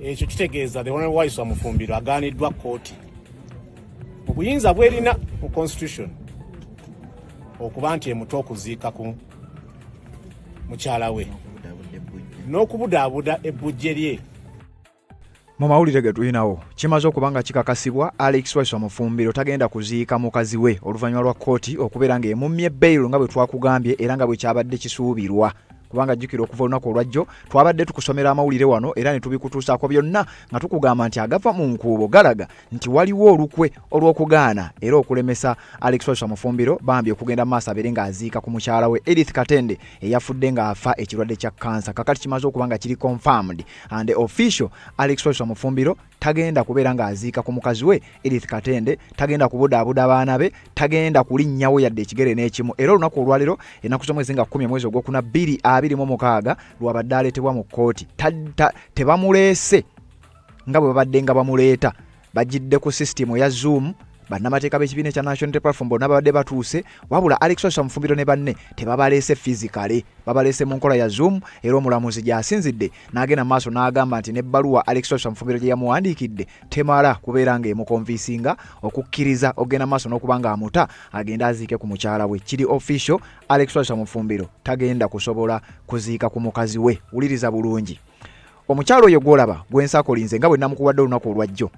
Ekyo kitegeeza the Honorable Waiswa Mufumbiro agaaniddwa kkooti obuyinza bwerina mu constitution okuba nti emuta okuziika ku mukyala we n'okubudaabuda ebbujje lye. Mu mawulire ge tulinawo, kimaze okuba nga kikakasibwa Alex Waiswa Mufumbiro tagenda kuziika mukazi we oluvannyuma lwa kkooti okubeera ng'emummye bail nga bwe twakugambye era nga bwe kyabadde kisuubirwa. Kubanga jjukira okuva olunaku olwajjo twabadde tukusomera amawulire wano era ne tubikutuusaako byonna nga tukugamba nti agava mu nkuubo galaga nti waliwo olukwe olw'okugaana era okulemesa Alex Waiswa Mufumbiro bambi okugenda mu maaso abeere ng'aziika ku mukyala we Edith Katende eyafudde ng'afa ekirwadde kya kansa. Kakati kimaze okuba nga kiri confirmed and official, Alex Waiswa Mufumbiro tagenda kubeera ng'aziika ku mukazi we Edith Katende, tagenda kubudaabuda baana be, tagenda kulinnyawo yadde ekigere n'ekimu. Era olunaku olwaleero ennaku z'omwezi nga 10 omwezi ogwokuna 2026 lwabadde aleetebwa mu kkooti, tebamuleese nga bwe babadde nga bamuleeta, bajjidde ku sisitimu eya Zoom. Bannamateeka b'ekibiina ekya National Unity Platform bonna babadde batuuse, wabula Alex Waiswa Mufumbiro ne banne tebabaleese physically, babaleese mu nkola ya Zoom. Era omulamuzi gy'asinzidde n'agenda mu maaso n'agamba nti n'ebbaluwa Alex Waiswa Mufumbiro gye yamuwandiikidde temala kubeera ng'emukonvinsinga okukkiriza okugenda mu maaso n'okuba ng'amuta agende aziike ku mukyala we. Kiri official, Alex Waiswa Mufumbiro tagenda kusobola kuziika ku mukazi we. Wuliriza bulungi, omukyala oyo gw'olaba gwensakolinze nga bwe namukuwadde olunaku olwajjo,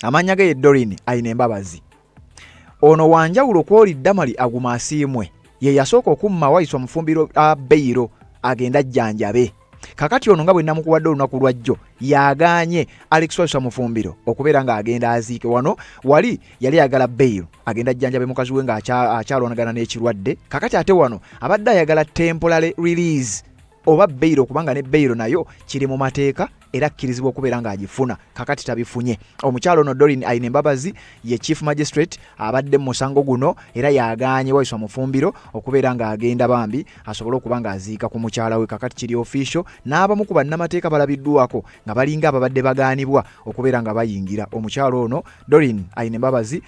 amannya ge ye Doreen Ainembabazi. Ono wanjawulo kwoli Damali Aguma Asiimwe ye yasooka okumma Waiswa Mufumbiro bail agenda ajjanjabe. Kakati ono nga bwe namukuwadde olunaku lwajjo yagaanye Alex Waiswa Mufumbiro okubeera ng'agenda aziike wano. Wali yali ayagala bail agenda ajjanjabe mukazi we ng'akyalwanagana n'ekirwadde. Kakati ate wano abadde ayagala temporary release oba bail, okubanga ne bail nayo kiri mu mateeka era akkirizibwa okubeera ng'agifuna. Kakati tabifunye. Omukyalo ono Doreen Ainembabazi ye chief magistrate abadde mu musango guno era yagaanye Waiswa Mufumbiro okubeera ng'agenda bambi asobole okuba ng'aziika ku mukyala we. Kakati kiri official, n'abamu ku bannamateeka balabiddwako nga balinga ababadde bagaanibwa okubeera nga bayingira. Omukyalo ono Doreen Ainembabazi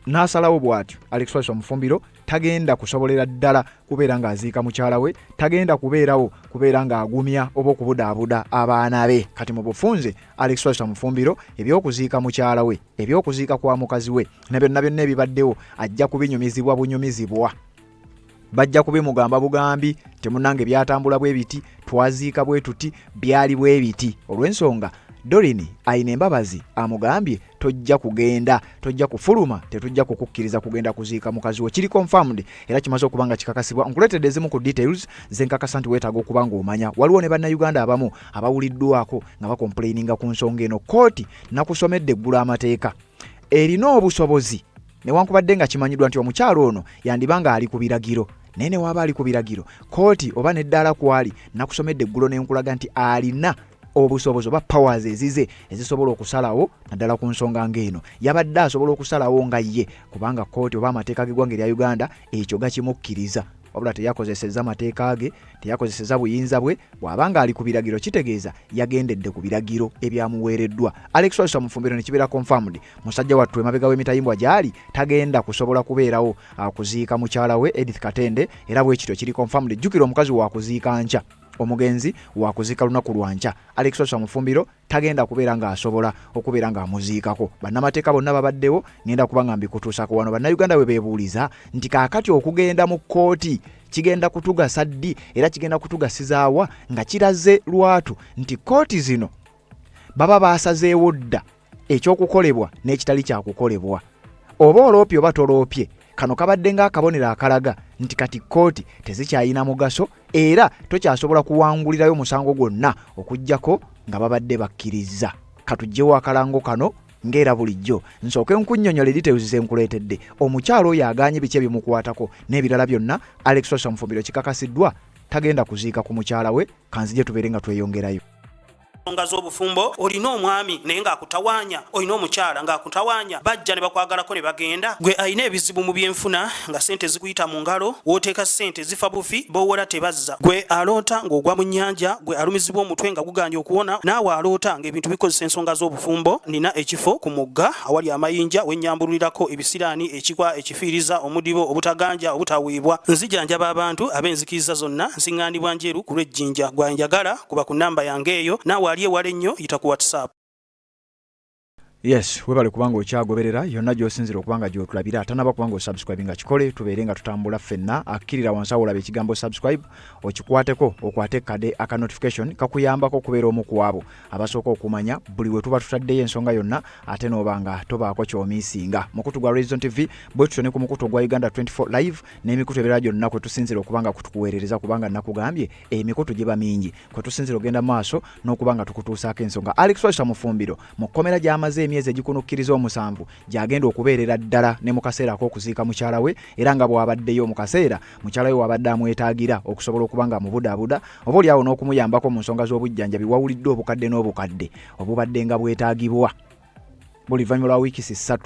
n'asalawo bw'atyo, Alex Waiswa Mufumbiro tagenda kusobolera ddala kubeera ng'aziika mukyala we, tagenda kubeerawo kubeera ng'agumya oba okubudaabuda abaana be. Kati mu bufunze, Alex Waiswa Mufumbiro ebyokuziika mukyala we, ebyokuziika kwa mukazi we ne byonna byonna ebibaddewo ajja kubinyumizibwa bunyumizibwa, bajja kubimugamba bugambi nti munnange byatambula bwe biti, twaziika bwe tuti, byali bwe biti, olw'ensonga Doreen Ainembabazi amugambye tojja kugenda, tojja kufuluma, tetujja kukukkiriza kugenda kuziika mukazi wo. Kiri confirmed era kimaze okuba nga kikakasibwa. Nkuleetedde ezimu ku details zenkakasa nti weetaaga okuba ng'omanya. Waliwo ne Bannayuganda abamu abawuliddwako nga bakomplaininga ku nsonga eno. Kkooti nakusomedde eggulu amateeka erina obusobozi, newankubadde nga kimanyiddwa nti omukyalo ono yandiba ng'ali ku biragiro, naye ne waaba ali ku biragiro kkooti oba n'eddaala kwali, nakusomedde eggulo ne nkulaga nti alina obusobozi oba powers ezize ezisobola okusalawo naddala ku nsonga ng'eno. Yabadde asobola okusalawo nga ye, kubanga kkooti oba amateeka g'eggwanga erya Uganda ekyo gakimukkiriza, wabula teyakozesezza mateeka ge, teyakozesezza buyinza bwe. Bw'aba ng'ali ku biragiro kitegeeza yagendedde ku biragiro ebyamuweereddwa. Alex Waiswa Mufumbiro ne kibeera confirmed, musajja wattu emabega w'emitayimbwa gy'ali tagenda kusobola kubeerawo kuziika mukyala we Edith Katende, era bwe kityo kiri confirmed. Jjukira omukazi wakuziika nkya, omugenzi wakuziika lunaku lwa nkya. Alex Waiswa Mufumbiro tagenda kubeera ng'asobola okubeera ng'amuziikako. Bannamateeka bonna babaddewo, ngenda kuba nga mbikutuusako wano. Bannayuganda bwe beebuuliza nti kaakati okugenda mu kkooti kigenda kutugasa ddi era kigenda kutugasizaawa, nga kiraze lwatu nti kkooti zino baba baasazeewo dda ekyokukolebwa n'ekitali kyakukolebwa. Oba oloopye oba toloopye, kano kabadde ng'akabonero akalaga nti kati kkooti tezikyayina mugaso era tokyasobola kuwangulirayo musango gwonna okuggyako nga babadde bakkirizza. Katuggyewo akalango kano ng'era bulijjo nsooke nkunnyonnyola details ze nkuleetedde, omukyalo oyo agaanye biki ebimukwatako n'ebirala byonna. Alex Waiswa Mufumbiro kikakasiddwa tagenda kuziika ku mukyala we. Kanzije tubeere nga tweyongerayo. Ensonga z'obufumbo, olina omwami naye ng'akutawaanya, olina omukyala ng'akutawaanya, bajja ne bakwagalako ne bagenda. Gwe alina ebizibu mu byenfuna nga ssente zikuyita mu ngalo, w'oteeka ssente zifa bufi, b'owola tebazza. Gwe aloota ng'ogwa mu nnyanja, gwe alumizibwa omutwe nga gugaanye okuwona, naawe aloota ng'ebintu bikozesa ensonga z'obufumbo, nnina ekifo ku mugga awali amayinja we nnyambululirako ebisiraani, ekikwa, ekifiiriza, omudibo, obutaganja, obutaweebwa. Nzijanjaba abantu ab'enzikiriza zonna, nsiŋŋaanibwa Njeru ku lw'e Jinja. Gwe anjagala kuba ku nnamba yange eyo, naawe ali. Gwe ali ewala ennyo yita ku WhatsApp. Yes, webale kubanga okyagoberera yonna gy'osinzira okuba nga gy'otulabira. Atanaba kubanga osubscribe nga kikole, tubeere nga tutambula ffenna. Akkirira wansi awo olaba ekigambo subscribe, okikwateko, okwate kade aka notification kakuyambako okubeera omu ku abo abasooka okumanya buli we tuba tutaddeyo ensonga yonna, ate n'oba nga tobaako ky'omiisinga. Mukutu gwa Horizon TV bwe tutyo ne ku mukutu ogwa Uganda 24 Live n'emikutu ebirala gyonna kwe tusinzira okuba nga kutukuweerereza, kubanga nakugambye emikutu giba mingi kwe tusinzira ogenda maaso n'okuba nga tukutuusaako ensonga. Alex Waiswa Mufumbiro mu kkomera gy'amaze emyezi egikunukkiriza omusanvu gy'agenda okubeerera ddala ne mu kaseera ak'okuziika mukyala we, era nga bw'abaddeyo mu kaseera mukyala we w'abadde amwetaagira okusobola okuba nga amubudaabuda oba oli awo n'okumuyambako mu nsonga z'obujjanjabi. Wawulidde obukadde n'obukadde obubadde nga bwetaagibwa buli luvannyuma lwa wiikisi 3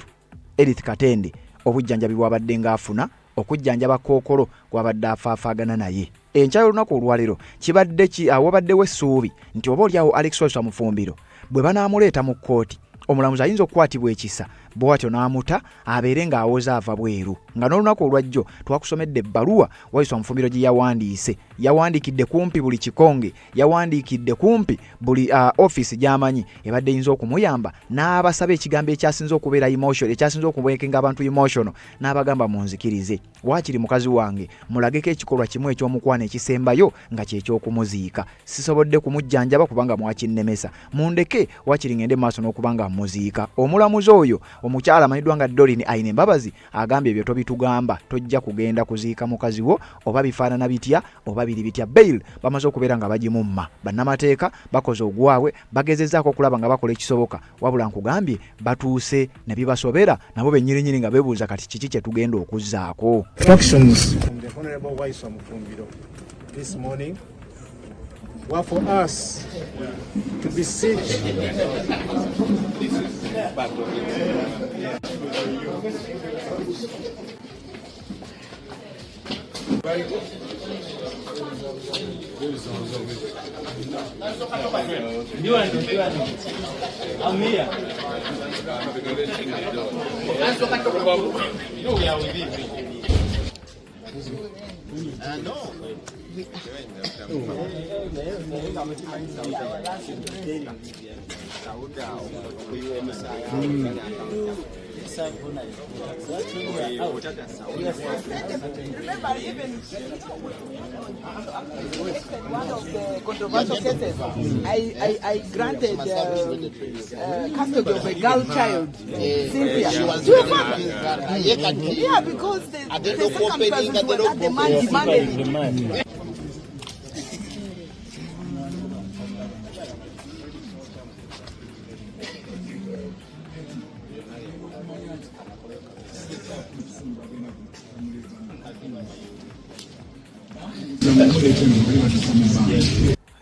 Edith Katende obujjanjabi bw'abadde ng'afuna okujjanjaba kookolo gw'abadde afaafaagana naye. Enkya y'olunaku olwaleero kibadde ki awabaddewo essuubi nti oba oliawo Alex Waiswa Mufumbiro bwe banaamuleeta mu kkooti omulamuzi ayinza okukwatibwa ekisa bw'atyo n'amuta abeere ng'awoza ava bweru. Nga n'olunaku olwajjo twakusomedde ebbaluwa Waiswa Mufumbiro gye yawandiise, yawandiikidde kumpi buli kikonge, yawandiikidde kumpi buli ofiisi gy'amanyi ebadde eyinza okumuyamba, n'abasaba ekigambo ekyasinze okubeera emotion, ekyasinze okubeekenga abantu emotional, n'abagamba munzikirize waakiri mukazi wange mulageko ekikolwa kimu eky'omukwano ekisembayo nga kyeky'okumuziika. Sisobodde kumujjanjaba kubanga mwakinnemesa, mundeke waakiri ngende mu maaso n'okuba nga mmuziika. Omulamuzi oyo omukyala amanyiddwa nga Doreen Ainembabazi agambye ebyo tobitugamba, tojja kugenda kuziika mukazi wo oba bifaanana bitya oba biri bitya. Bail bamaze okubeera nga bagimumma, bannamateeka bakoze ogwabwe, bagezezzaako okulaba nga bakola ekisoboka, wabula nkugambye batuuse ne bibasobera nabo bennyininyini nga beebuuza kati kiki kye tugenda okuzzaako. Instructions from the Honorable Waiswa Mufumbiro this morning were for us to beseech Remember, even one of the controversial cases, I granted custody of a girl child, Cynthia, to her father. Yeah, because the circumstances were that the man demanded it.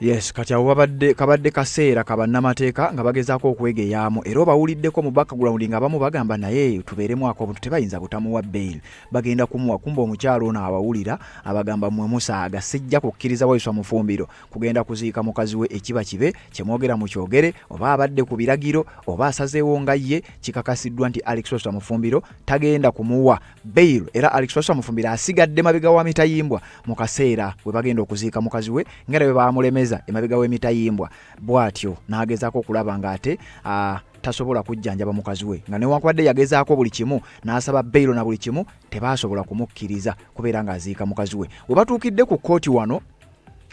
Yes, kati awo babadde kabadde kaseera ka bannamateeka nga bagezaako okwegeyaamu, era obawuliddeko mu background nga abamu bagamba naye tubeeremu ak'obuntu, tebayinza butamuwa bail, bagenda kumuwa. Kumba omukyalo ono abawulira abagamba mmwe musaaga, sijja kukkiriza Waiswa Mufumbiro kugenda kuziika mukazi we, ekiba kibe kyemwogera mukyogere, oba abadde ku biragiro oba asazeewo nga ye. Kikakasiddwa nti Alex Waiswa Mufumbiro tagenda kumuwa bail, era Alex Waiswa Mufumbiro asigadde mabega wa mitayimbwa mu kaseera we bagenda okuziika mukazi we, nga bwe baamulemeza emabega w'emitayimbwa bw'atyo n'agezaako okulaba ng'ate tasobola kujjanjaba mukazi we, nga newankubadde yagezaako buli kimu n'asaba bail na buli kimu, tebaasobola kumukkiriza kubeera ng'aziika mukazi we. We batuukidde ku kkooti wano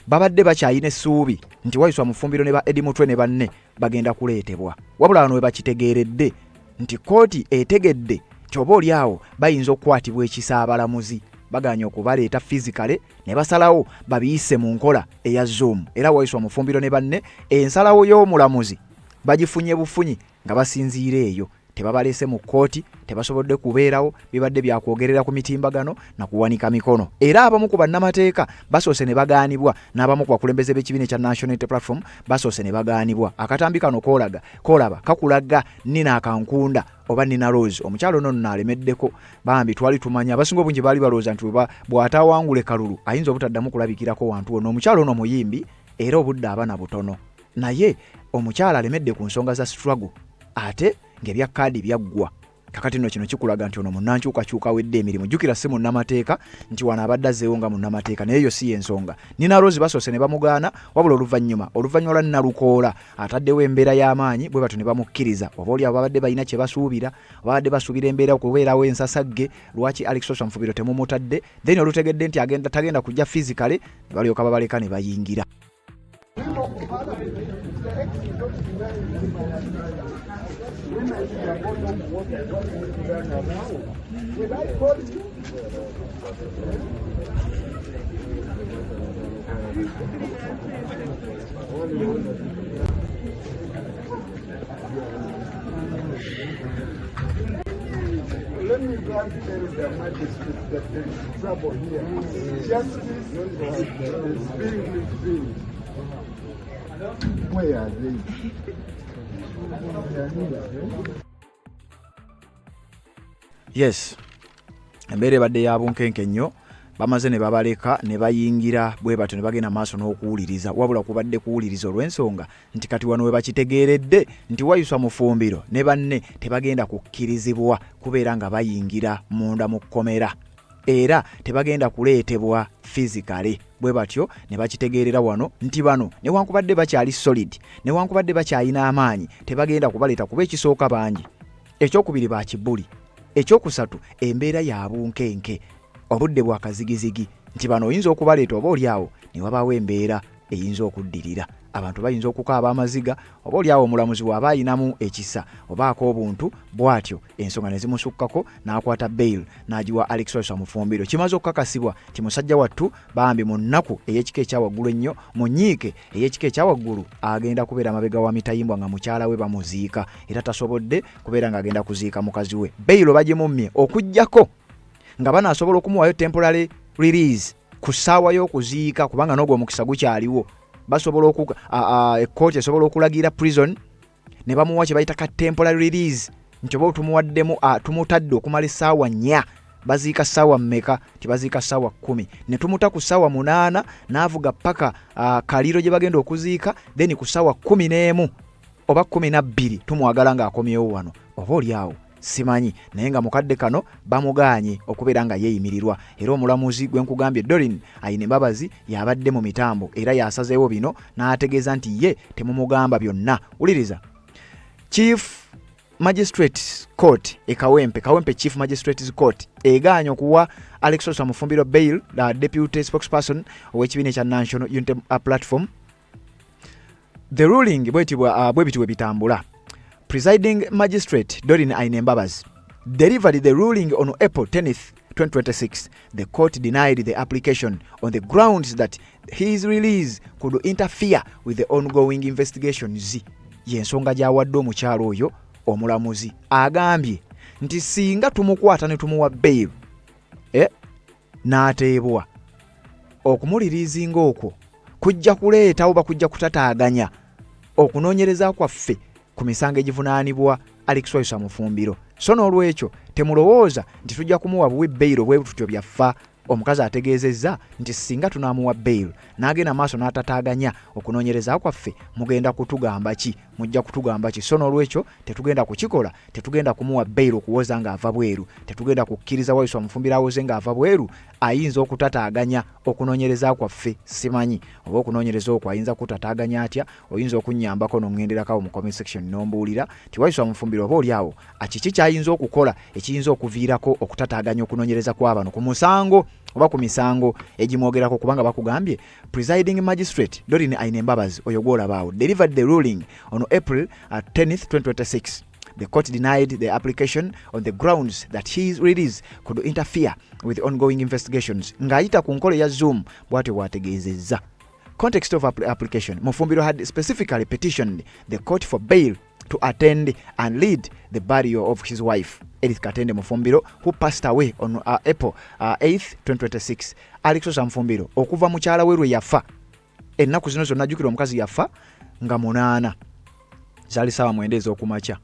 babadde bakyayina essuubi nti Waiswa Mufumbiro ne ba Eddie Mutwe ne banne bagenda kuleetebwa, wabula wano we bakitegeeredde nti kkooti etegedde nti oba oli awo bayinza okukwatibwa ekisa, abalamuzi bagaanye okubaleeta physically ne basalawo babiyise mu nkola eya Zoom. Era Waiswa Mufumbiro ne banne ensalawo y'omulamuzi bagifunye bufunyi nga basinziira eyo, tebabaleese mu kkooti, tebasobodde kubeerawo, bibadde byakwogerera ku mitimbagano na kuwanika mikono. Era abamu ku bannamateeka basoose ne bagaanibwa, n'abamu ku bakulembeze b'ekibiina ekya National Unity Platform basoose ne bagaanibwa. Akatambi kano koolaga koolaba kakulaga Nina Akankunda oba Nina Rose, omukyalo ono nno alemeddeko bambi. Twali tumanya abasinga obungi baali balowooza nti bw'ataawangule kalulu ayinza obutaddamu kulabikirako wantu wonna. Omukyalo ono muyimbi era obudde abana butono, naye omukyala alemedde ku nsonga za struggle, ate ng'ebya kaadi byaggwa. Kakati nno kino kikulaga nti ono munnankyukakyuka awedde emirimu. Jjukira si munnamateeka nti wano abadde azzeewo nga munnamateeka, naye eyo si y'ensonga. Nina Rose basoose ne bamugaana, wabula oluvannyuma oluvannyuma lwa Nalukoola ataddewo embeera y'amaanyi bwe batyo ne bamukkiriza. Oba oli abo babadde balina kye basuubira, babadde basuubira embeera okubeerawo ensasagge, lwaki Alex Wasswa Mufumbiro temumutadde? Then olutegedde nti agenda tagenda kujja physically, ne balyoka babaleka ne bayingira. Let me go and tell the magistrate that there is trouble here. Justice is being revealed. Where are they? They are here. Yes, embeera ebadde ya bunkenke nnyo. Bamaze ne babaleka ne bayingira bwe batyo ne bagenda maaso n'okuwuliriza, wabula kubadde kuwuliriza olw'ensonga nti kati wano we bakitegeeredde nti Waiswa Mufumbiro ne banne tebagenda kukkirizibwa kubeera nga bayingira munda mu kkomera era tebagenda kuleetebwa physically. Bwe batyo ne bakitegeerera wano nti bano newankubadde bakyali solid, newankubadde bakyalina amaanyi, tebagenda kubaleeta kuba ekisooka bangi, ekyokubiri ba kibuli, ekyokusatu embeera ya bunkenke, obudde bwa kazigizigi, nti bano oyinza okubaleeta oba oli awo ne wabaawo embeera eyinza okuddirira, abantu bayinza okukaaba amaziga, oba oli awo omulamuzi bw'aba ayinamu ekisa oba ak'obuntu bw'atyo ensonga ne zimusukkako n'akwata bail n'agiwa Alex Waiswa Mufumbiro. Kimaze okukakasibwa nti musajja wattu bambi mu nnaku ey'ekika ekya waggulu ennyo, mu nnyiike ey'ekika ekya waggulu, agenda kubeera mabega wa mitayimbwa nga mukyala we bamuziika, era tasobodde kubeera ng'agenda kuziika mukazi we. Bail bagimummye okuggyako nga banaasobola okumuwayo temporary release ku ssaawa y'okuziika, kubanga n'ogwo omukisa gukyaliwo. Basobola ekkooti esobola okulagira prison ne bamuwa kye bayita ka temporary release, nti oba tumuwaddemu, tumutadde okumala essaawa 4. Baziika ssaawa mmeka? Tibaziika ssaawa 10, ne tumuta ku ssaawa 8 n'avuga paka Kaliro gye bagenda okuziika, then ku ssaawa 11 oba 12 tumwagala ng'akomyewo wano. Oba oli awo simanyi, naye nga mukadde kano bamugaanye okubeera nga yeeyimirirwa, era omulamuzi gwe nkugambye Doreen Ainembabazi y'abadde mu mitambo era y'asazeewo bino n'ategeeza nti ye temumugamba byonna. Wuliriza, Chief Magistrate Court e Kawempe, Kawempe Chief Magistrates Court egaanye okuwa Alex Waiswa Mufumbiro bail, the deputy spokesperson ow'ekibiina ekya National Unity Platform. The ruling bwe bityo bwe bitambula. Presiding Magistrate Doreen Ainembabazi delivered the ruling on April 10th, 2026. The court denied the application on the grounds that his release could interfere with the ongoing investigations. Y'ensonga gy'awadde omukyalo oyo. Omulamuzi agambye nti singa tumukwata ne tumuwa bail, n'ateebwa, okumuliriizinga okwo kujja kuleeta oba kujja kutataaganya okunoonyereza kwaffe ku misango egivunaanibwa Alex Waiswa Mufumbiro. So n'olwekyo temulowooza nti tujja kumuwa buwi bail bwe tutyo byaffa. Omukazi ategeezezza nti singa tunaamuwa bail n'agenda maaso n'atataaganya okunoonyereza kwaffe, mugenda kutugamba ki? Mujja kutugamba ki? So n'olwekyo tetugenda kukikola, tetugenda kumuwa bail okuwoza ng'ava bweru, tetugenda kukkiriza Waiswa Mufumbiro awoze ng'ava bweru, ayinza okutataaganya okunoonyereza kwaffe. Simanyi oba okunoonyereza okwo ayinza kutataaganya atya. Oyinza okunnyambako n'oŋŋenderako mu comment section n'ombuulira nti Waiswa Mufumbiro oba oli awo kiki ky'ayinza okukola ekiyinza okuviirako okutataaganya okunoonyereza kw'abano ku musango oba ku misango egimwogerako, kubanga bakugambye presiding magistrate Doreen Ainembabazi oyo gw'olaba awo delivered the ruling on April 10th, 2026. The court denied the application on the grounds that his release could interfere with ongoing investigations. Ng'ayita ku nkola eya Zoom bw'atyo bw'ategeezezza. Context of application: Mufumbiro had specifically petitioned the court for bail to attend and lead the burial of his wife, Edith Katende Mufumbiro, who passed away on April 8th, 2026. Alex Waiswa Mufumbiro okuva mukyala we lwe yafa ennaku zino zonna, jjukira omukazi yafa nga 8, zaali ssaawa 9 ez'okumakya.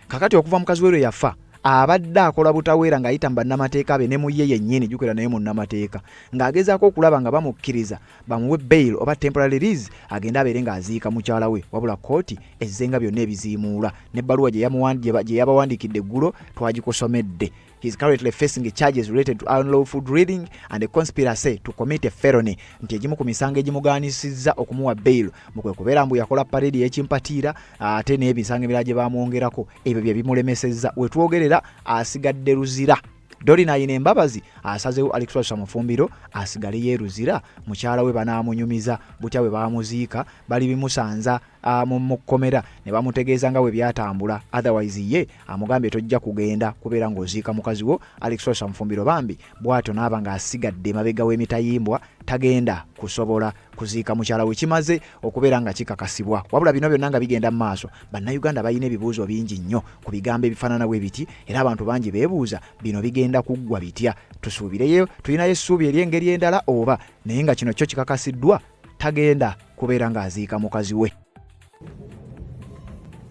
Kakati okuva mukazi we lwe yafa Abadde akola butaweera ng'ayita mu bannamateeka be ne mu ye yennyini, jjukira naye munnamateeka, ng'agezaako okulaba nga bamukkiriza bamuwe bail oba temporary release agende abeere ng'aziika mukyala we, wabula kkooti ezze nga byonna ebiziimuula n'ebbaluwa gye yabawandiikidde eggulo twagikusomedde. He is currently facing charges related to unlawful drilling and a conspiracy to commit a felony nti egimu ku misango egimugaanisiza okumuwa bail mu kwe kubeera mbu yakola parade y'ekimpatiira ate n'emisango emirala gye bamwongerako ebyo bye bimulemesezza. We twogerera asigadde Luzira. Doreen Ainembabazi asazeewo Alex Waiswa Mufumbiro asigale ye Luzira, mukyala we banaamunyumiza butya bwe baamuziika bali bimusanza mu kkomera ne bamutegeeza nga bwe byatambula, otherwise ye amugambye tojja kugenda kubeera ng'oziika mukazi wo. Alex Waiswa Mufumbiro bambi bw'atyo n'aba ng'asigadde emabega w'emitayimbwa, tagenda kusobola kuziika mukyala we, kimaze okubeera nga kikakasibwa. Wabula bino byonna nga bigenda mu maaso, Bannayuganda balina ebibuuzo bingi nnyo ku bigambo ebifaanana bwe biti, era abantu bangi beebuuza bino bigenda kuggwa bitya, tusuubireyo tulinayo essuubi ery'engeri endala oba, naye nga kino kyo kikakasiddwa tagenda kubeera ng'aziika mukazi we.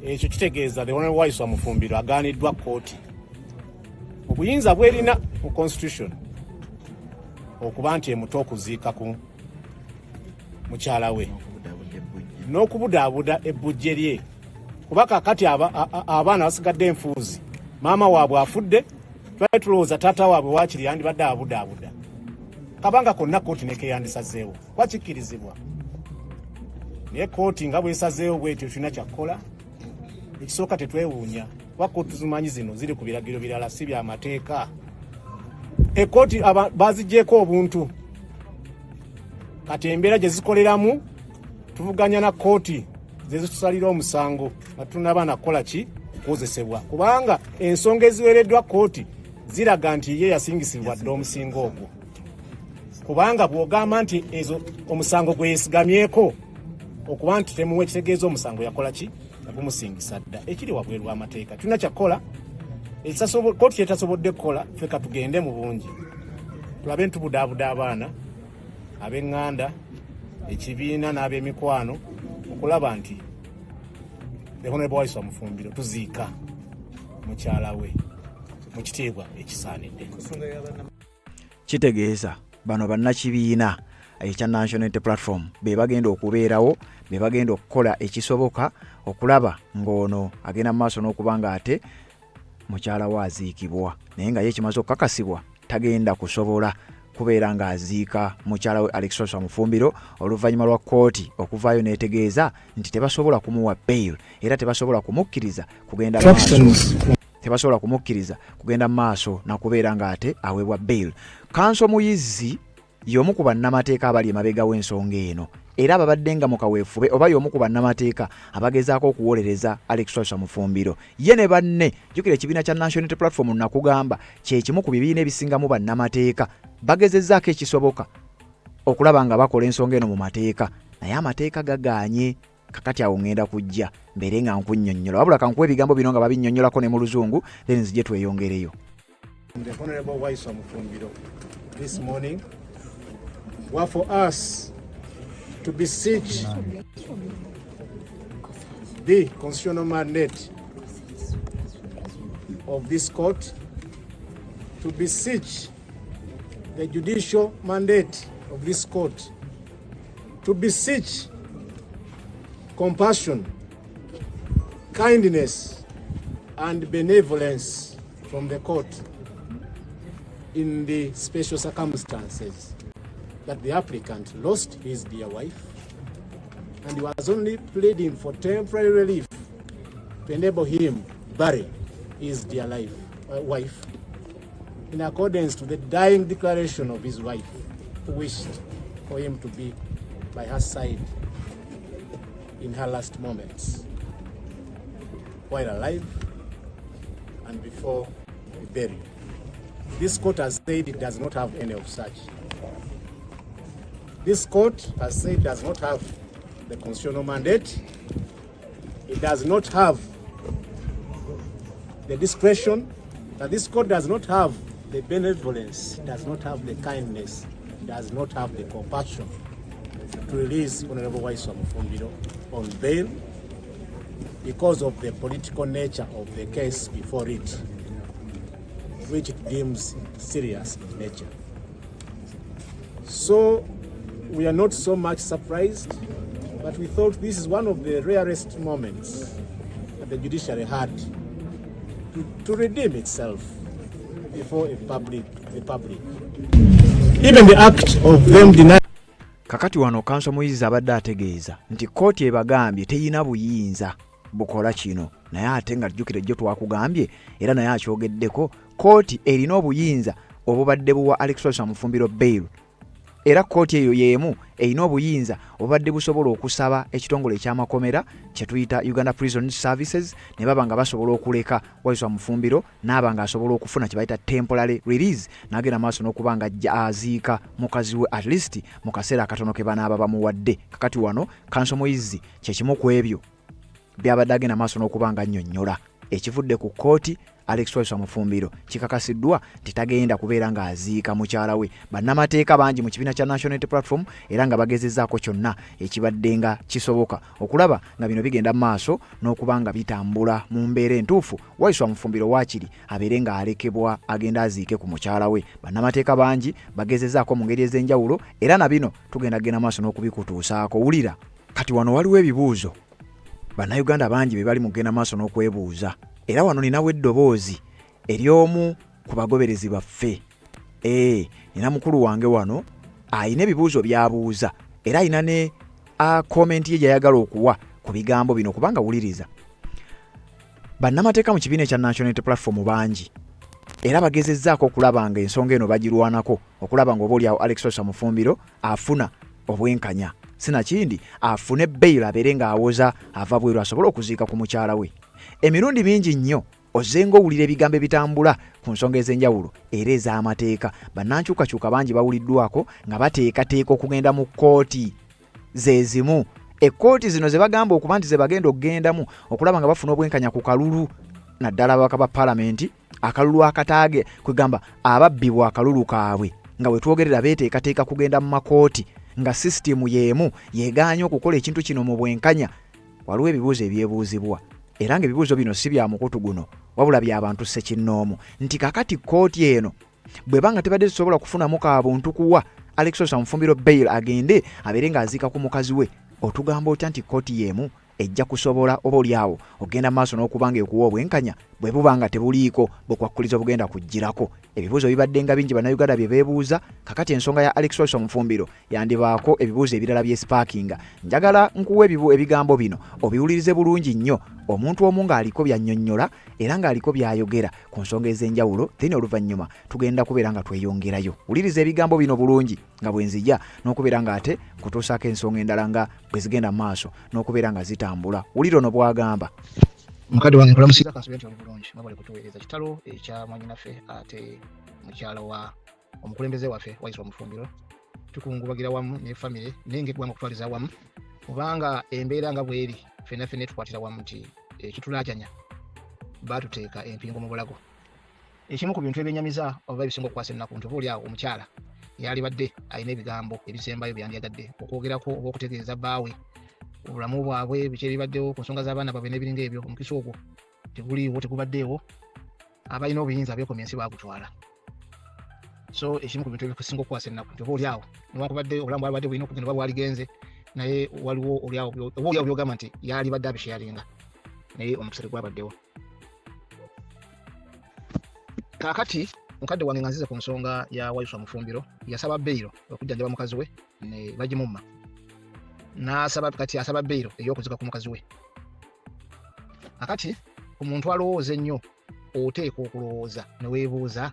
Ekyo kitegeeza the Honorable Waiswa Mufumbiro agaaniddwa kkooti obuyinza bwerina mu constitution okuba nti emuta okuziika ku mukyala we n'okubudaabuda ebbujje lye, kuba kakati abaana basigadde enfuuzi, maama waabwe afudde, twali tulowooza taata waabwe waakiri yandibadde abudaabuda kabanga konna kkooti nekeyandisazeewo kuba kikkirizibwa, naye kkooti nga bwesazeewo bwetyo tulina kyakkola. Ekisooka tetwewuunya kuba kkooti tuzimanyi zino ziri ku biragiro birala si byamateeka. Ekkooti bazigyeko obuntu, kati embeera gye zikoleramu tuvuganya na kkooti ze zitusalira omusango nga tunaba nakukola ki kukozesebwa, kubanga ensonga eziweereddwa kkooti ziraga nti ye yasingisibwa dda omusingo ogwo, kubanga bw'ogamba nti ezo omusango gwe yeesigamyeko okuba nti temuwa ekitegeeza omusango yakola ki yagumusingisa dda, ekiri wabweru w'amateeka. Tulina kyakukola kooti kyetasobodde kukola, ffe katugende mu bungi tulabe ntubudaabuda abaana, ab'eŋŋanda, ekibiina n'ab'emikwano okulaba nti the Honorable Waiswa Mufumbiro tuziika mukyala we mu kitiibwa ekisaanidde. Kitegeeza bano bannakibiina ekya National Unity Platform be bagenda okubeerawo, be bagenda okukola ekisoboka okulaba ng'ono agenda mu maaso n'okuba ng'ate mukyala we aziikibwa, naye nga ye kimaze okukakasibwa tagenda kusobola kubeera ng'aziika mukyala we Alex Waiswa Mufumbiro oluvannyuma lwa kkooti okuvaayo n'etegeeza nti tebasobola kumuwa bail era tebasobola kumukkiriza kugenda maaso tebasobola kumukkiriza kugenda maaso nakubeera ng'ate aweebwa bail. Kanso Muyizzi y'omu ku bannamateeka abali emabega w'ensonga eno era ababadde nga mu kaweefube oba y'omu ku bannamateeka abagezaako okuwolereza Alex Waiswa Mufumbiro ye ne banne. Jjukira ekibiina kya National Unity Platform nakugamba kye kimu ku bibiina ebisingamu bannamateeka, bagezezzaako ekisoboka okulaba nga bakola ensonga eno mu mateeka, naye amateeka gagaanye. Kakati awo ŋŋenda kujja mbeere nga nkunnyonnyola, wabula kankuwa ebigambo bino nga babinnyonnyolako ne mu Luzungu, then nzije tweyongereyo. The Honorable Waiswa Mufumbiro this morning were for us to beseech the constitutional mandate of this court, to beseech the judicial mandate of this court, to beseech compassion, kindness, and benevolence from the court in the special circumstances that the applicant lost his dear wife and he was only pleading for temporary relief to enable him bury his dear wife in accordance to the dying declaration of his wife, who wished for him to be by her side in her last moments while alive and before the burial. This court has said it does not have any of such. This court has said it does not have the constitutional mandate. It does not have the discretion. That this court does not have the benevolence, does not have the kindness, does not have the compassion to release Honorable Waiswa Mufumbiro on bail because of the political nature of the case before it. which it deems serious in nature. So we are not so much surprised, but we thought this is one of the rarest moments that the judiciary had to redeem itself before a public. Even the act of them denying Kakati wano Counsel Muyizi abadde ategeeza nti kkooti ebagambye teyina buyinza bukola kino, naye ate nga jjukira ejjo twakugambye era naye akyogeddeko, kkooti erina obuyinza obubadde buwa Alex Waiswa Mufumbiro bail, era kkooti eyo y'emu erina obuyinza obubadde busobola okusaba ekitongole ekyamakomera kye tuyita Uganda Prison Services ne baba nga basobola okuleka Waiswa Mufumbiro n'aba nga asobola okufuna kye bayita temporary release, n'agenda maaso n'okuba nga ajja aziika mukazi we, at least mu kaseera akatono ke banaaba bamuwadde. Kakati wano Counsel Muyizi kyekimu ku ebyo byabadde agenda maaso n'okuba nga annyonnyola ekivudde ku kkooti. Alex Waiswa Mufumbiro kikakasiddwa nti tagenda kubeera ng'aziika mukyala we. Bannamateeka bangi mu kibiina kya National Unity Platform era nga bagezezzaako kyonna ekibadde nga kisoboka okulaba nga bino bigenda mu maaso n'okuba nga bitambula mu mbeera entuufu, Waiswa Mufumbiro waakiri abeere ng'alekebwa agenda aziike ku mukyala we. Bannamateeka bangi bagezezzaako mu ngeri ez'enjawulo, era na bino tugenda genda maaso n'okubikutuusaako. Wulira, kati wano waliwo ebibuuzo Bannayuganda bangi be bali mu kugenda maaso n'okwebuuza, era wano ninawo eddoboozi ery'omu ku bagoberezi baffe. Ee, nina mukulu wange wano ayina ebibuuzo by'abuuza, era ayina ne comment ye gy'ayagala okuwa ku bigambo bino, kubanga wuliriza, bannamateeka mu kibiina ekya National Unity Platform bangi era bagezezzaako okulaba nga ensonga eno bagirwanako, okulaba nga oba oliawo Alex Waiswa Mufumbiro afuna obwenkanya, sinakindi afune bail, abeere ng'awoza ava bweru asobole okuziika ku mukyala we. Emirundi mingi nnyo ozzenga owulira ebigambo ebitambula ku nsonga ez'enjawulo era ez'amateeka. Bannankyukakyuka bangi bawuliddwako nga bateekateeka okugenda mu kkooti ze zimu, ekkooti zino ze bagamba okuba nti ze bagenda okugendamu okulaba nga bafuna obwenkanya ku kalulu, naddala ababaka ba paalamenti, akalulu akataage kwegamba ababbibwa akalulu kaabwe, nga bwe twogerera beeteekateeka kugenda mu makooti nga sisitimu y'emu yeegaanye okukola ekintu kino mu bwenkanya. Waliwo ebibuuzo ebyebuuzibwa, era ng'ebibuuzo bino si bya mukutu guno, wabula bya bantu ssekinnoomu, nti kakati kkooti eno bw'eba nga tebadde tusobola kufunamu ka buntu kuwa Alex Waiswa Mufumbiro bail agende abeere ng'aziika ku mukazi we, otugamba otya nti kkooti y'emu ejja kusobola oba oliawo okugenda maaso n'okuba nga ekuwa obwenkanya bwe buba nga tebuliiko bukwakkulizo bugenda kugirako? Ebibuuzo bibadde nga bingi Bannayuganda bye beebuuza. Kakati ensonga ya Alex Waiswa Mufumbiro yandibaako ebibuuzo ebirala byesipaakinga. Njagala nkuwa ebigambo bino obiwulirize bulungi nnyo, omuntu omu ng'aliko byannyonnyola era ng'aliko by'ayogera ku nsonga ez'enjawulo, then oluvannyuma tugenda kubeera nga tweyongerayo. Wuliriza ebigambo bino bulungi nga bwe nzija n'okubeera ng'ate nkutuusaako ensonga endala nga bwe zigenda mu maaso n'okubeera nga zitambula. Wulira ono bw'agamba. Mukadde wange, nkulamusiza, kansubire nti oli bulungi. Mwebale kutuweereza. Kitalo ekya mwannyinaffe ate mukyala wa omukulembeze waffe Waiswa Mufumbiro. Tukungubagira wamu ne famire, naye ngaeggwanga okutwaliza wamu, kubanga embeera nga bweri ffenna ffenna etukwatira wamu nti ekitulaajanya baatuteeka empingo mu bulago. Ekimu ku bintu ebyenyamiza oba ebisinga okukwasa ennaku nti oba oli awo omukyala yalibadde alina ebigambo ebisembayo byandyagadde okwogerako oba okutegeeza bbaawe, obulamu bwabwe, biki ebibaddewo ku nsonga z'abaana baabwe n'ebiringa ebyo. Omukisa ogwo teguliiwo, tegubaddeewo. Abalina obuyinza beekomya ensi baagutwala. So ekimu ku bintu ebisinga okukwasa ennaku nti oba oli awo newankubadde obulamu bwalibadde bulina okugenda oba bwaligenze, naye waliwo oliawo oba oliawo byogamba nti yalibadde abisharinga, naye omukisa tegwabaddewo. Kaakati mukadde wange, nga nzize ku nsonga ya Waiswa Mufumbiro, yasaba beyiro okujjanjaba mukazi we ne bagimumma, n'asaba, kati asaba beyiro ey'okuzika ku mukazi we. Akati omuntu alowooza ennyo, oteekwa okulowooza ne weebuuza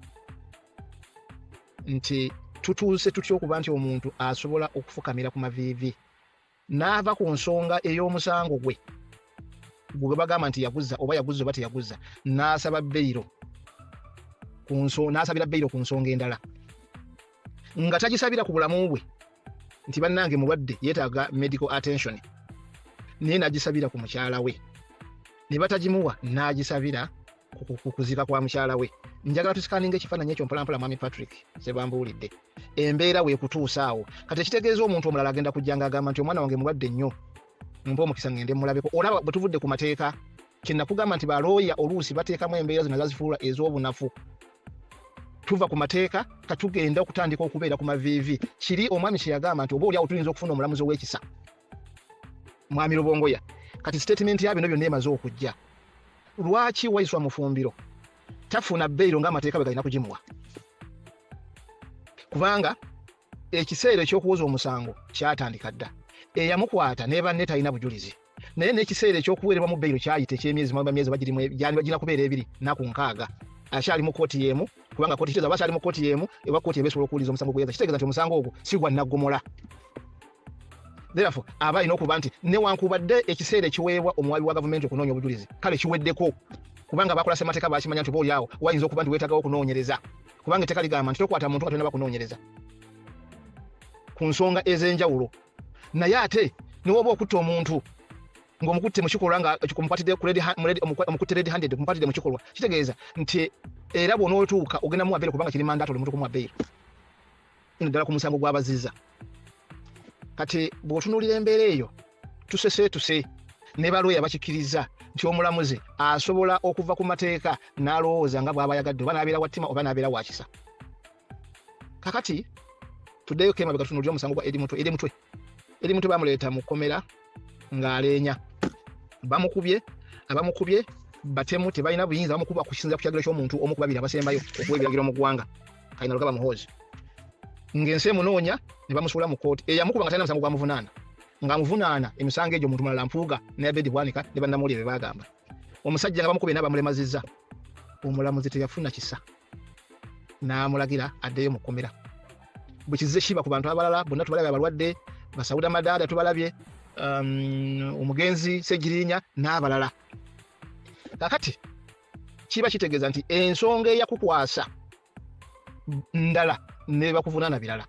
nti tutuuse tutya okuba nti omuntu asobola okufukamira ku maviivi n'ava ku nsonga ey'omusango gwe gwe bagamba nti yaguza oba yaguza oba teyaguza, n'asaba beyiro n'asabira beyiro ku nsonga endala nga tagisabira ku bulamu bwe nti bannange mulwadde, yeetaaga medical attention, naye n'agisabira ku mukyala we ne batagimuwa, n'agisabira ku kuziika kwa mukyala we. Njagala tusikaninga ekifaananyi ekyo mpolampola. Mwami Patrick Sebambuulidde, embeera weekutuusa awo kati ekitegeeza omuntu omulala agenda kujja nga agamba nti omwana wange mulwadde nnyo, mumpe omukisa ngende mulabeko. Olaba bwe tuvudde ku mateeka, kyenakugamba nti balooya oluusi bateekamu embeera zino zazifuula ez'obunafu. Tuva ku mateeka, katugenda okutandika okubeera ku maviivi. Kiri omwami kye yagamba nti oba oliawo tuyinza okufuna omulamuzi ow'ekisa, Mwami Lubongoya. Kati sitatimenti ya bino byonna emaze okujja, lwaki Waiswa Mufumbiro tafuna beyiro ng'amateeka bwe galina kugimuwa? Kubanga ekiseera ekyokuwoza omusango kyatandika dda, eyamukwata ne banne talina bujulizi, naye n'ekiseera ekyokuweererwamu beyiro kyayita ekyemyezi myezi bagirina kubeera 2 naku 60, akyali mu kooti y'emu. Kubanga kooti kitegeeza akyali mu kooti y'emu, eba kooti eba esobola okuwuliriza omusango gweyeza, kitegeeza nti omusango ogwo si gwa naggomola. Therefore aba alina okuba nti newankubadde ekiseera ekiweebwa omuwabi wa gavumenti okunoonya obujulizi kale kiweddeko, kubanga bakola ssemateeka bakimanya nti oba oliawo wayinza okuba nti weetagawo okunoonyereza, kubanga etteeka ligamba nti tokwata muntu nga tolina bakunoonyereza ku nsonga ez'enjawulo. Naye ate niwoba okutta omuntu ng'omukutte mu kikolwa, nga omukutte red handed, omukwatidde mu kikolwa, kitegeeza nti era bw'onootuuka ogenda muwa bail, kubanga kiri mandatory omuntu kumuwa bail ddala ku musango gw'abaziza. Kati bw'otunuulira embeera eyo, tuseseetuse ne balweya bakikkiriza nti omulamuzi asobola okuva ku mateeka n'alowooza nga bw'aba ayagadde, oba n'abeera wa ttima oba n'abeera wa kisa. Kakati tuddeyo kemabega tutunuulire omusango gwa Eddie Mutwe. Eddie Mutwe, Eddie Mutwe bamuleeta mu kkomera ng'aleenya, bamukubye. Abamukubye batemu, tebalina buyinza, bamukuba kusinza ku kiragiro ky'omuntu omu ku babiri abasembayo okuwa ebiragiro mu ggwanga, Kainerugaba Muhoozi. Ng'ensi emunoonya, ne bamusuula mu kkooti. Eyamukuba nga talina musango gwamuvunaana, ng'amuvunaana emisango egyo omuntu mulala, Mpuuga ne Abedi Bwanika ne bannamawulire be baagamba. Omusajja nga bamukubye n'abamulemazizza, omulamuzi teyafuna kisa n'amulagira addeyo mu kkomera. Bwe kizze kiba ku bantu abalala bonna, tubalabye abalwadde, Basawuda Madaada tubalabye, omugenzi Segirinya n'abalala. Kakati kiba kitegeeza nti ensonga eyakukwasa ndala ne bakuvunaana birala,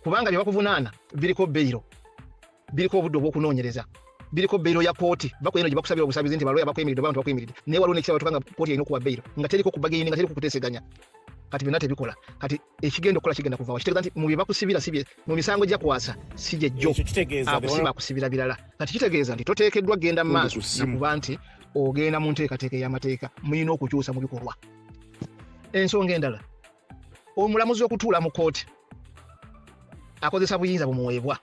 kubanga bye bakuvunaana biriko beyiro, biriko obudde obw'okunoonyereza, biriko beyiro ya kooti. Bakweno gye bakusabira obusabizi nti balooya bakwemiridde oba abantu bakwemiridde, naye waliwo n'ekiseera batuuka nga kooti erina okuwa beyiro nga teriko kubargaining, nga teriko kuteeseganya. Kati byonna tebikola. Kati ekigenda okukola kigenda kuva wa? Kitegeeza nti mu bye bakusibira si bye mu misango gyakwasa si gyejjo. Ekyo kitegeeza akusiba akusibira birala. Kati kitegeeza nti toteekeddwa kugenda mu maaso ku ssimu. Nakuba nti ogenda mu nteekateeka ey'amateeka, mulina okukyusa mu bikolwa. Ensonga endala, omulamuzi okutuula mu kooti akozesa buyinza bumuweebwa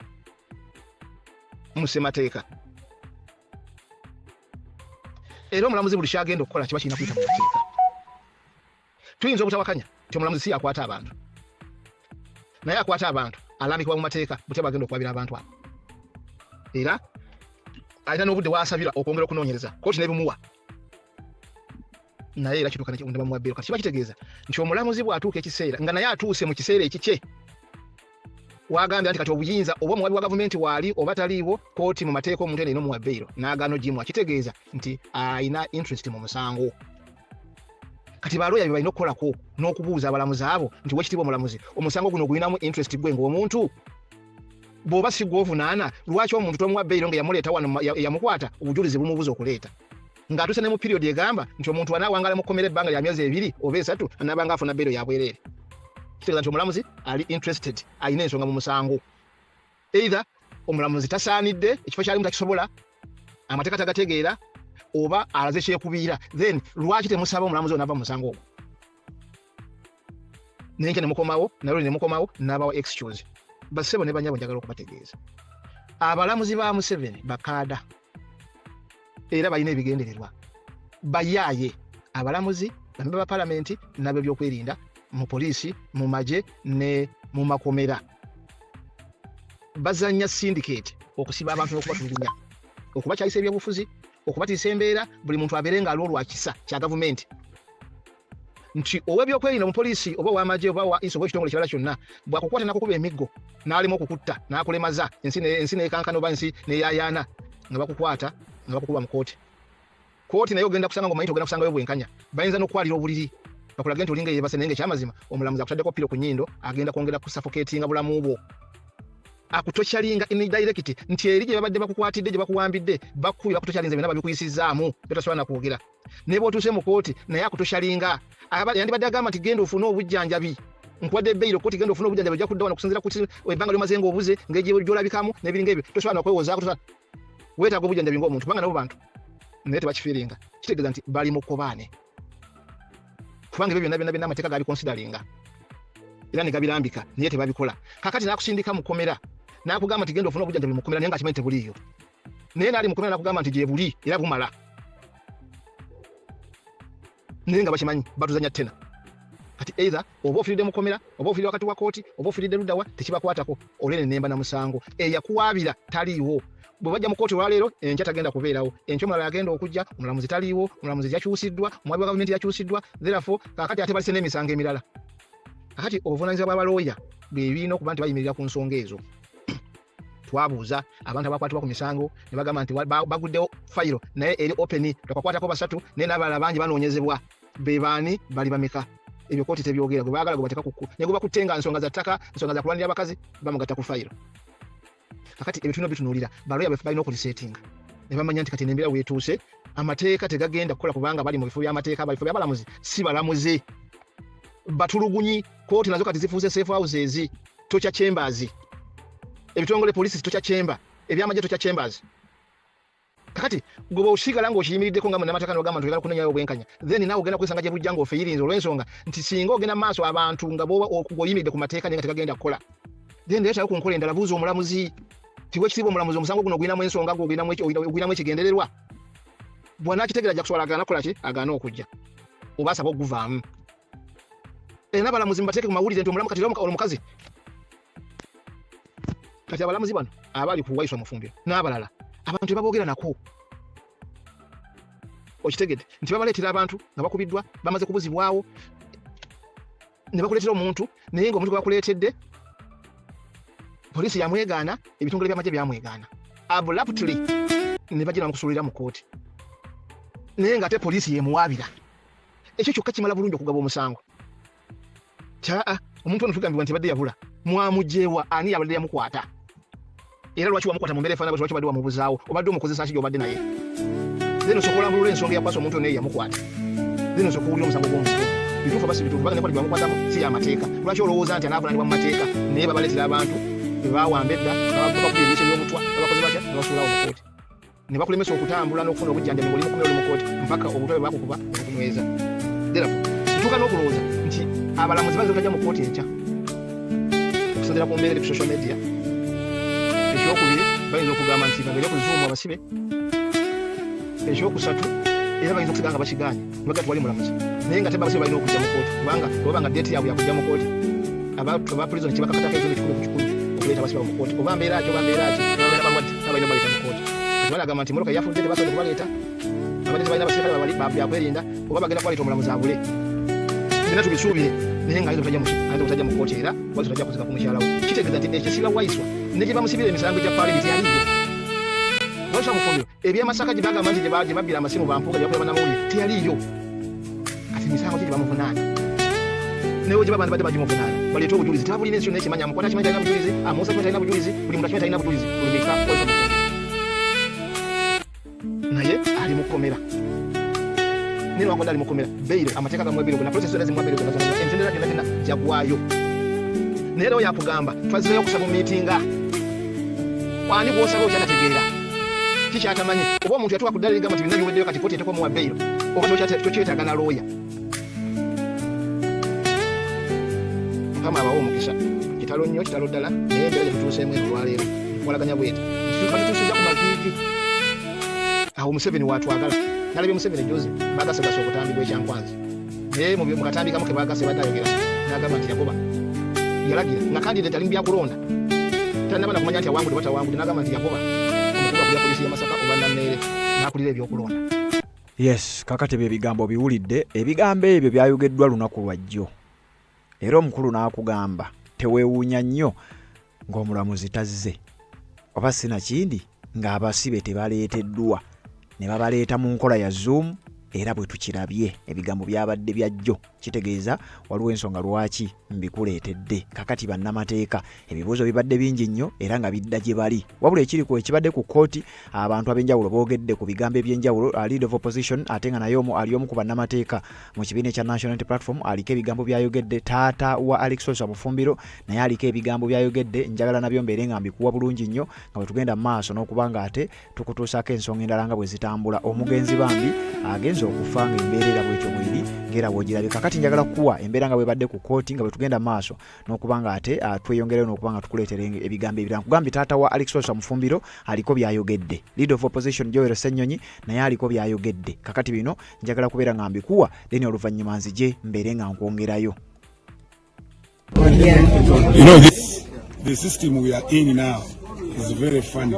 mu ssemateeka, era omulamuzi buli kyagenda okukola kiba kirina kuyita mu mateeka. Tuyinza obutawakanya nti omulamuzi si yakwata abantu, naye akwata abantu alambikibwa mu mateeka butya bagenda okuwabira abantu abo, era alina n'obudde wasabira okwongera okunoonyereza, kooti nebimuwa, naye era kituuka ne bamuwa bail. Kati kiba kitegeeza nti omulamuzi bw'atuuka ekiseera nga naye atuuse mu kiseera ekikye, wagambye nti kati obuyinza oba omuwabi wa gavumenti waali oba taliiwo, kooti mu mateeka omuntu eno erina omuwa bail, n'agaana ogimwa, kitegeeza nti alina interest mu musango. Kati balooya bye balina okukolako n'okubuuza abalamuzi abo nti, "Wekitiibwa omulamuzi, omusango guno gulinamu interest gwe ng'omuntu? Bw'oba si gwovunaana, lwaki omuntu tomuwa bail nga yamuleeta wano, yamukwata obujulizi bumubuza okuleeta, ng'atuuse ne mu period egamba nti omuntu anaawangala mu kkomera ebbanga lya myezi 2 oba 3, anaabanga afuna bail ya bwereere?" Kitegeeza nti omulamuzi ali interested, alina ensonga mu musango. Either omulamuzi tasaanidde ekifo kyalimu, takisobola, amateeka tagategeera, oba alaze kyekubiira. Then lwaki temusaba omulamuzi ono ava mu musango ogwo? Nenkya nemukomawo, naluli nemukomawo n'abawa excuse. Bassebo ne banyabo, njagala okubategeeza, abalamuzi ba Museveni bakaada era balina ebigendererwa. Bayaaye abalamuzi, bamemba ba palamenti n'abebyokwerinda mu poliisi, mu magye ne mu makomera bazanya syndicate okusiba abantu n'okubatulugunya, okubakyayisa ebyobufuzi, okubatiisa embeera, buli muntu abeere ng'aliwo lwa kisa kya gavumenti. Nti ow'ebyokwerinda, omupoliisi oba ow'amagye oba wa ISO oba ekitongole kirala kyonna, bwakukwata nakukuba emiggo n'alema okukutta n'akulemaza, ensi nekankana oba ensi neyayaana nga bakukwata nga bakukuba mu kooti. Kooti naye ogenda kusanga ng'omanyi ogenda kusangayo bwenkanya. Bayinza n'okukwalira obuliri bakulage nti olinga yeebase, naye nga ekyamazima omulamuzi akutaddeko pillow ku nnyindo, agenda kwongera kusuffocatinga bulamu bwo, akutorturinga indirect, nti eri gye babadde bakukwatidde, gye bakuwambidde, bakubye, bakutorturinze, byonna babikuyisizaamu byotasobola nakwogera. Ne bw'otuuse mu kooti naye akutorturinga. Yandibadde agamba nti, "Genda ofune obujjanjabi, nkuwadde bail, kooti, genda ofune obujjanjabi, ojja kudda wano okusinziira ku ebbanga lyomaze ng'obuze, ng'egyolabikamu n'ebiringa ebyo, tosobola nakwewozaako, weetaaga obujjanjabi ng'omuntu," kubanga nabo bantu, naye tebakifeelinga. Kitegeeza nti bali mu kkobaane. Kubanga ebyo byonna byonna byonna amateeka gabikonsidalinga era ne gabirambika, naye tebabikola. Kakati n'akusindika mu kkomera n'akugamba nti genda ofune obujjanjabi mu kkomera, naye ng'akimanyi tebuliiyo, naye n'ali mu kkomera n'akugamba nti gyebuli era bumala, naye nga bakimanyi batuzanya tena. Kati either oba ofiiridde mu kkomera, oba ofiiridde wakati wa kooti, oba ofiiridde luddawa, tekibakwatako. Olene nemba na musango, eyakuwaabira taliiwo. Bwe bajja mu kooti olwaleero, enkya tagenda kubeerawo, enkya omulala agenda okujja, omulamuzi taliiwo, omulamuzi yakyusiddwa, omuwabi wa gavumenti yakyusiddwa. Therefore kakati ate balise n'emisango emirala. Kakati obuvunaanyizibwa bw'abalooya bwe birina okuba nti bayimirira ku nsonga ezo. Twabuuza abantu abakwatibwa ku misango ne bagamba nti baguddewo fayiro naye eri open, twakakwatako 3, naye n'abalala bangi banoonyezebwa. Be baani? Bali bameka? Ebyo kooti tebyogera. Gwe baagala gwe bateeka ku ne gwe bakutte nga nsonga za ttaka, nsonga za kulwanirira abakazi, bamugatta ku fayiro. Kakati ebyo tulina obitunuulira. Balooya baffe balina okuliseetinga ne bamanya nti kati eno embeera weetuuse, amateeka tegagenda kukola, kubanga bali mu bifo by'amateeka, bifo by'abalamuzi si balamuzi, batulugunyi. Kooti nazo kati zifuuse safe houses, torture chambers, ebitongole poliisi torture chamber, ebyamagye torture chambers. Kakati gwe bw'osigala ng'okiyimiriddeko nga munnamateeka n'ogamba nti oyagala kunonyayo obwenkanya, then naawe ogenda kwesanga gye bujja ng'ofeyirinze, olw'ensonga nti singa ogenda mu maaso abantu nga bw'oyimiridde ku mateeka naye nga tegagenda kukola, then leetayo ku nkola endala. Buuza omulamuzi ti wekitiibwa omulamuzi, omusango guno ogulinamu ensonga, gwe ogulinamu ekigendererwa. Bw'anaakitegeera ajja kusobola agaana kukola ki, agaana okujja oba asaba okuguvaamu. Era n'abalamuzi mubateeke ku mawulire nti omulamu kati era omukazi kati abalamuzi bano abali ku Waiswa Mufumbiro n'abalala, abantu tebaboogera nako. Okitegedde nti babaleetera abantu nga bakubiddwa, bamaze kubuzibwawo, ne bakuleetera omuntu, naye ng'omuntu gwe bakuleetedde poliisi yamwegaana, ebitongole by'amagye byamwegaana abruptly, ne bagira bamukusuulira mu kkooti, naye ng'ate poliisi yemuwaabira. Ekyo kyokka kimala bulungi okugaba omusango. Kyaa omuntu ono tugambibwa nti badde yabula, mwamujewa? Ani yabadde yamukwata? Era lwaki wamukwata mu mbeera efaanana bwetyo? Lwaki obadde wamubuzaawo? Obadde omukozesa ki gy'obadde naye? Then osooka olambulula ensonga eyakwasa omuntu ono eyamukwata, then osooka owulira omusango gw'omusibe, bituufu oba si bituufu? Bagenda kwata gyebamukwatamu si y'amateeka. Lwaki olowooza nti anaavunaanibwa mu mateeka? Naye babaleetera abantu be bawamba edda, babakubye ebyekyo by'obutwa, babakoze batya, ne basuulawo mu kooti ne bakulemesa okutambula n'okufuna obujjanjabi ng'oli mukomera, oli mu kooti, mpaka obutwa bwe bakukuba ne bukunyweza. Therefore ntuuka n'okulowooza nti abalamuzi bayinza obutajja mu kooti enkya okusinziira ku mbeera eri ku social media. Ekyokubiri, bayinza okugamba nti babeere ku Zoom abasibe. Ekyokusatu, era bayinza okusigala nga bakigaanye nebaga tiwali mulamuzi, naye nga tebabasibe balina okujja mu kooti, kubanga bwebaba nga date yaabwe yakujja mu kooti, aba prison kibakakatako ebitundu 100% okuleeta abasibe mu kooti, oba mbeera ki oba mbeera ki, babeera balwadde, balina baleeta mu kooti. Kati balagamba nti emmotoka yafudde, tebasobodde kubaleeta, abadde tebalina abasirikale byakwerinda, oba bagenda kubaleeta omulamuzi abule. Byonna tubisuubire, naye nga ayinza obutajja mu kooti, era Waiswa tajja kuzika ku mukyala we. Kitegeeza nti ekisiba Waiswa ne gye bamusibira emisango gya paalamenti yaliyo. Waiswa Mufumbiro eby'e Masaka gye bagamba nti gye babbira amasimu bampuuga gye bakolera bannamawulire teyaliiyo. Kati emisango ki gye bamuvunaana? Naye gye babandi badde bagimuvunaana, baleete obujulizi, tebabulina. Ensi yonna ekimanya, amukwata akimanyi talina bujulizi, amuusa kimanyi talina bujulizi, buli muntu akimanyi talina bujulizi. Bulumika Waiswa Mufumbiro, naye ali mu kkomera, naye newankubadde ali mu kkomera, bail amateeka gamuwa bail gonna, process zonna zimuwa bail zonna zonna, emitendera gyonna gyonna jagwayo. Naye era yakugamba twazireyo okusaba mu miitinga, ani gwosaba okyanategeera kikyatamanyi, oba omuntu yatuuka ku ddala erigamba nti byonna biweddeyo, kati kooti eteekwa omuwa bail, oba tokyetaaga na looya. Mukama abawe omukisa. Kitalo nnyo, kitalo ddala, naye embeera gye tutuuseemu eno olwaleero nkuwalaganya bweti batutuusiza ku maviivi awo. Museveni watwagala. Nalabye Museveni juzi bagasegasa obutambi bw'ekyankwanzi, naye mu katambi kamu ke bagase badde ayogera n'agamba nti yagoba, yalagira nga candidate ali mu byakulonda, tannaba na kumanya nti awangudde oba tawangudde, n'agamba nti yagoba omukulu akulira poliisi ya Masaka oba Nammeere n'akulira ebyokulonda. Yes, kakati bye bigambo biwulidde. Ebigambo ebyo byayogeddwa lunaku lwajjo, era omukulu n'akugamba teweewuunya nnyo ng'omulamuzi tazze, oba sinakindi ng'abasibe tebaleeteddwa ne babaleeta mu nkola ya Zoom. Era bwe tukirabye, ebigambo byabadde byajjo, kitegeeza waliwo ensonga lwaki mbikuleetedde. Kakati bannamateeka ebibuuzo bibadde bingi nnyo era nga bidda gye bali. Wabula ekiri ku ekibadde ku kkooti, abantu ab'enjawulo boogedde ku bigambo eby'enjawulo. Leader of opposition, ate nga naye omu ali omu ku bannamateeka mu kibiina ekya National Unity Platform, aliko ebigambo by'ayogedde. Taata wa Alex Waiswa Mufumbiro naye aliko ebigambo by'ayogedde. Njagala nabyo mbeere nga mbikuwa bulungi nnyo nga bwe tugenda mu maaso n'okuba nga ate tukutuusaako ensonga endala nga bwe zitambula. Omugenzi bambi agenze. Agenze okufa nga embeera era bwetyo bweri ng'era bw'ogirabye. Kakati njagala kukuwa embeera nga bwebadde ku kkooti nga bwe tugenda maaso n'okuba nga ate tweyongerayo n'okuba nga tukuleetera ebigambo ebirala. Nkugambye taata wa Alex Waiswa Mufumbiro aliko by'ayogedde, leader of opposition Joel Ssenyonyi naye aliko by'ayogedde. Kakati bino njagala kubeera nga mbikuwa, then oluvannyuma nzije mbeere nga nkwongerayo. You know, the system we are in now is very funny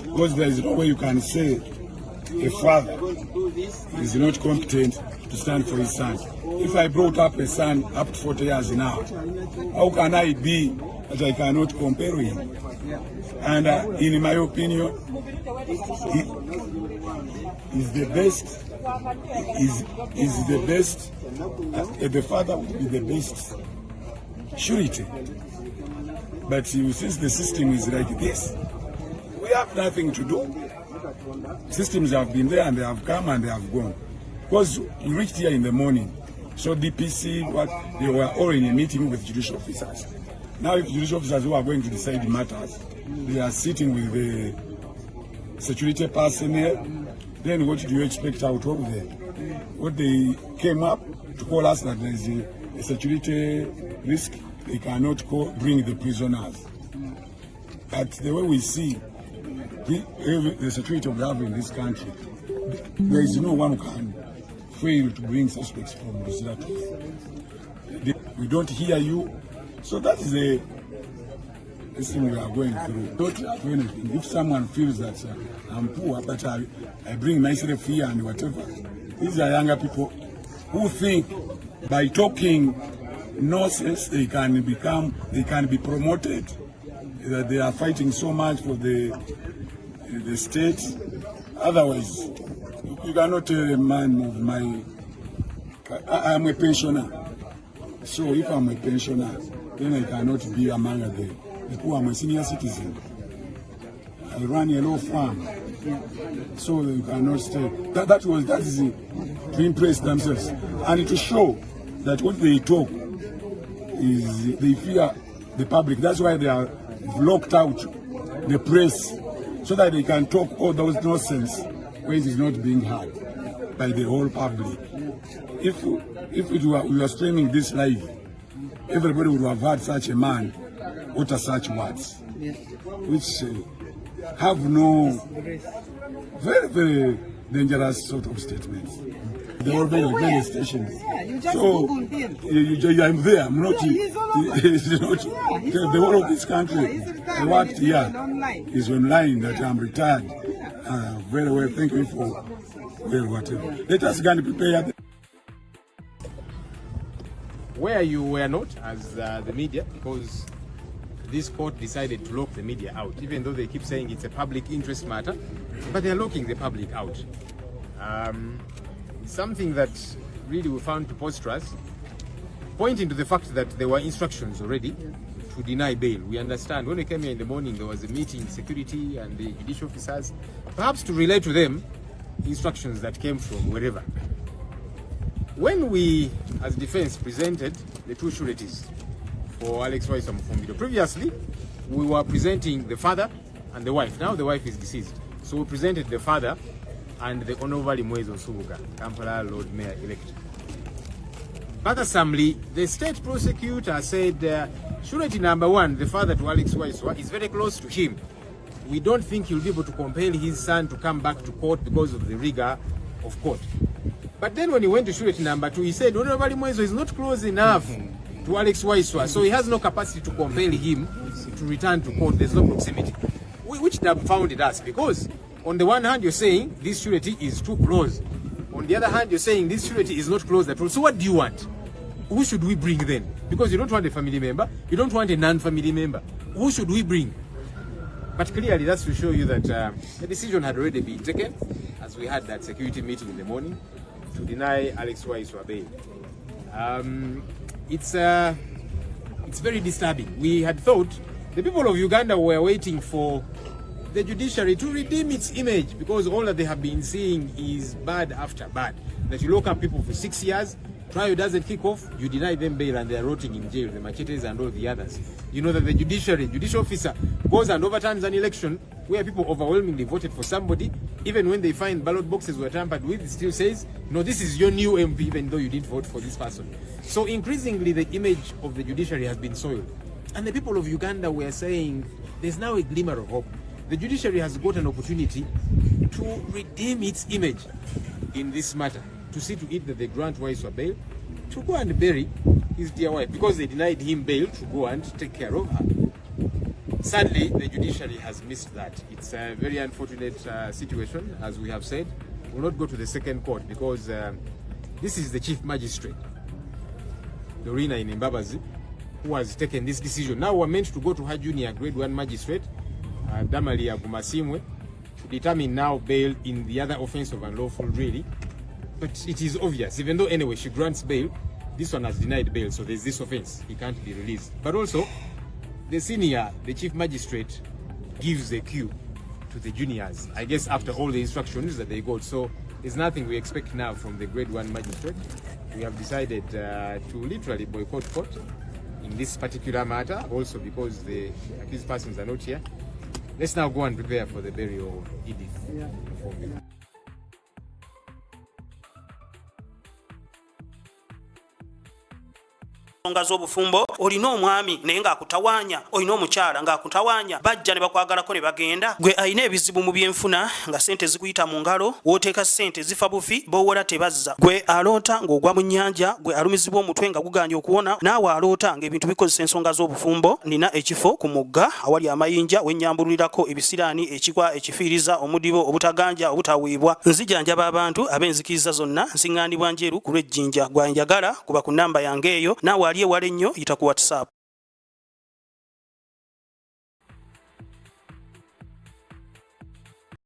because there is no way you can say a father is not competent to stand for his son. If I brought up a son up to 40 years now, how can I be that I cannot compare him? And in my opinion, he is the best, is the best, the father would be the best surety. But since the system is like this, we have nothing to do. Systems have been there and they have come and they have gone. Because we reached here in the morning, so DPC, what, they were all in a meeting with judicial officers. Now if judicial officers who are going to decide matters, they are sitting with the security personnel, then what do you expect out of them? What they came up to call us that there is a security risk, they cannot bring the prisoners. But the way we see the security we have in this country, there is no one who can fail to bring suspects from Luzira. We don't hear you. So that is a thing we are going through. Don't do anything. If someone feels that I'm poor, but I bring myself here and whatever, these are younger people who think by talking nonsense they can be promoted, that they are fighting so much for the state. Otherwise, you cannot tell a man of my... I am a pensioner. So if I'm a pensioner, then I cannot be among the poor. I'm a senior citizen. I run a law firm. So you cannot stay. That is to impress themselves and to show that what they talk is they fear the public. That's why they are locked out the press, so that they can talk all those nonsense when it is not being heard by the whole public. If it were, we were streaming this live, everybody would have heard such a man utter such words, which have no very, very dangerous sort of statements. They were very many stations. Yeah, you just so, Google him. I'm there. I'm not. Yeah, he's all over. He's not. Yeah, he's the whole of this country. Yeah, he's retired. I worked He's here. online. He's online. That I'm retired. Very well. Thank you for well whatever. Let us go and prepare. Where you were not as the media, because this court decided to lock the media out, even though they keep saying it's a public interest matter, but they're locking the public out. Something that really we found preposterous, pointing to the fact that there were instructions already to deny bail. We understand when we came here in the morning, there was a meeting, security and the judicial officers, perhaps to relay to them instructions that came from wherever. When we, as defense, presented the two sureties for Alex Waiswa Mufumbiro, previously we were presenting the father and the wife. Now the wife is deceased. So we presented the father and the Honorable Balimwezo Nsubuga, Kampala Lord Mayor-elect. Bothersomely, the state prosecutor said, surety number one, the father to Alex Waiswa, is very close to him. We don't think he'll be able to compel his son to come back to court because of the rigor of court. But then when he went to surety number two, he said, Honorable Balimwezo is not close enough to Alex Waiswa, so he has no capacity to compel him to return to court. There's no proximity. Which dumbfounded us, because on the one hand, you're saying this surety is too close. On the other hand, you're saying this surety is not close at all. So what do you want? Who should we bring then? Because you don't want a family member, you don't want a non-family member. Who should we bring? But clearly, that's to show you that the decision had already been taken, as we had that security meeting in the morning, to deny Alex Waiswa bail. It's very disturbing. We had thought the people of Uganda were waiting for the judiciary to redeem its image, because all that they have been seeing is bad after bad. That you lock up people for 6 years, trial doesn't kick off, you deny them bail and they are rotting in jail, the machetes and all the others. You know that the judicial officer goes and overturns an election where people overwhelmingly voted for somebody, even when they find ballot boxes were tampered with, it still says, no, this is your new MP, even though you didn't vote for this person. So increasingly, the image of the judiciary has been soiled. And the people of Uganda were saying, there's now a glimmer of hope. The judiciary has got an opportunity to redeem its image in this matter, to see to it that they grant Waiswa bail, to go and bury his dear wife, because they denied him bail to go and take care of her. Sadly, the judiciary has missed that. It's a very unfortunate situation, as we have said. We'll not go to the second court because this is the chief magistrate, Dorina Ainembabazi, who has taken this decision. Now we're meant to go to her junior grade 1 magistrate, Damalia Gumasimwe, to determine now bail in the other offense of unlawful drilling. But it is obvious, even though anyway she grants bail, this one has denied bail, so there's this offense. He can't be released. But also, the senior, the chief magistrate, gives the cue to the juniors, I guess after all the instructions that they got. So there's nothing we expect now from the grade 1 magistrate. We have decided to literally boycott court in this particular matter, also because the accused persons are not here. Let's now go and prepare for the burial of Edith. Yeah. Ensonga z'obufumbo, olina omwami naye ng'akutawaanya, olina omukyala ng'akutawaanya, bajja ne bakwagalako ne bagenda. Gwe alina ebizibu mu byenfuna nga ssente zikuyita mu ngalo, w'oteeka ssente zifa bufi, b'owola tebazza. Gwe aloota ng'ogwa mu nnyanja, gwe alumizibwa omutwe nga guganye okuwona, naawe aloota ng'ebintu bikozesa ensonga z'obufumbo, nina ekifo ku mugga awali amayinja wennyambululirako ebisiraani, ekikwa, ekifiiriza, omudibo, obutaganja, obutaweebwa. Nzijanjaba abantu ab'enzikiriza zonna, nsiŋŋaanibwa Njeru ku lw'Ejjinja. Gwanjagala kuba ku nnamba yange eyo, naawe ali ewala ennyo yita ku WhatsApp.